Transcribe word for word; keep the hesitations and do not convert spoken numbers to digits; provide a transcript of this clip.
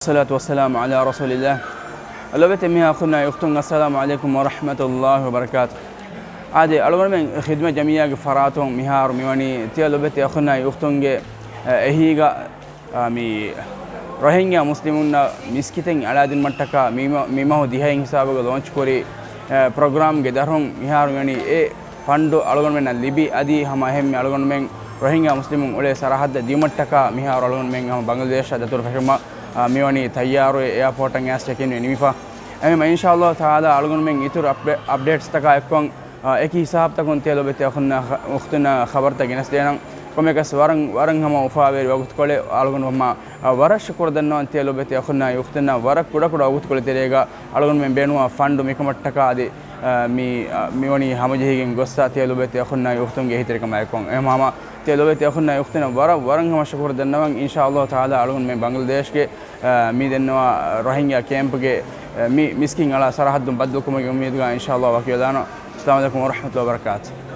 والصلاة والسلام على رسول الله. ލޮބުވެތި މީހާ އަޚުންނާ އުޚްތުން، السلام عليكم ورحمة الله وبركاته. އާދެ، އަޅުގަނޑުމެން ޚިދުމަތް ޖަމިއްޔާގެ ފަރާތުން މިހާރު މިވަނީ ތިޔަ ލޮބުވެތި އަޚުންނާ އުޚްތުންގެ، އެ، އެހީގަ، އާ، މި ރޮހިންގްޔާ މުސްލިމުންނަށް މިސްކިތެއް އަޅާދިނުމަށްޓަކާ މި މަ-، މި މަހު ދިހައިން ހިސާބުގަ ލޯންޗް ކުރި، އެ، ޕްރޮގްރާމްގެ ދަށުން މިހާރު ވަނީ އެ ފަންޑު އަޅުގަނޑުމެންނަށް ލިބި، އަދި ހަމަ އެހެންމެ އަޅުގަނޑުމެން ރޮހިންގްޔާ މުސްލިމުން އުޅޭ ސަރަހައްދަށް ދިޔުމަށްޓަކާ މިހާރު އަޅުގަނޑުމެން ހަމަ ބަނގްލަދޭޝަށް ދަތުރު ފެށުމަށް، އާ، މިވަނީ ތައްޔާރުވެ އެއާޕޯޓަށް އައިސް ޗެކްއިން ނިމިފަ. އެހެންމެ އިންޝާﷲ ތަޢާލާ އަޅުގަނޑުމެން އިތުރު އަޕްޑޭ-، އަޕްޑޭޓްސްތަކާ އެއްކޮށް، އާ، އެކި ހިސާބުތަކުން ތިޔަ ލޮބުވެތި އަޚުންނާ ޚަ-، އުޚްތުންނާ ޚަބަރުތައް ގެނެސްދޭނަން. ކޮންމެއަކަސް ވަރަށް، ވަރަށް ހަމަ އުފާވެރި ވަގުތުކޮޅެއް. އަޅުގަނޑު ހަމަ، އާ، ވަރަށް ޝުކުރު ދަންނަވަން ތިޔަ ލޮބުވެތި އަޚުންނާ އުޚްތުންނަށް ވަރަށް ކުޑަކުޑަ ވަގުތުކޮޅެއް ތެރޭގަ އަޅުގަނޑުމެން ބޭނުންވާ ފަންޑު މިކަމަށްޓަކާ އަދި، އާ، މި، އާ، މިވަނީ ހަމަޖެހިގެން ގޮއްސަ ތިޔަ ލޮބުވެތި އަޚުންނާ އުޚްތުންގެ އެހީތެރިކަމާއެކު. އެހެންމަ ހަމަ ތިޔަ ލޮބުވެތި އަޚުންނާ އުޚްތުންނަށް ވަރަށް، ވަރަށް ހަމަ ޝުކުރު ދަންނަވަން. އިންޝާﷲ ތަޢާލާ އަޅުގަނޑުމެން ބަނގްލަދޭޝްގެ، އާ، މި ދެންނަވާ ރޮހިންގްޔާ ކޭމްޕްގެ، އާ، މި މިސްކިތް އަޅާ ސަރަހައްދުން ބައްދަލުކުރުމުގެ އުއްމީދުގަ އިންޝާﷲ ވަކިވެލާނަން. السلام عليكم ورحمة الله وبركاته.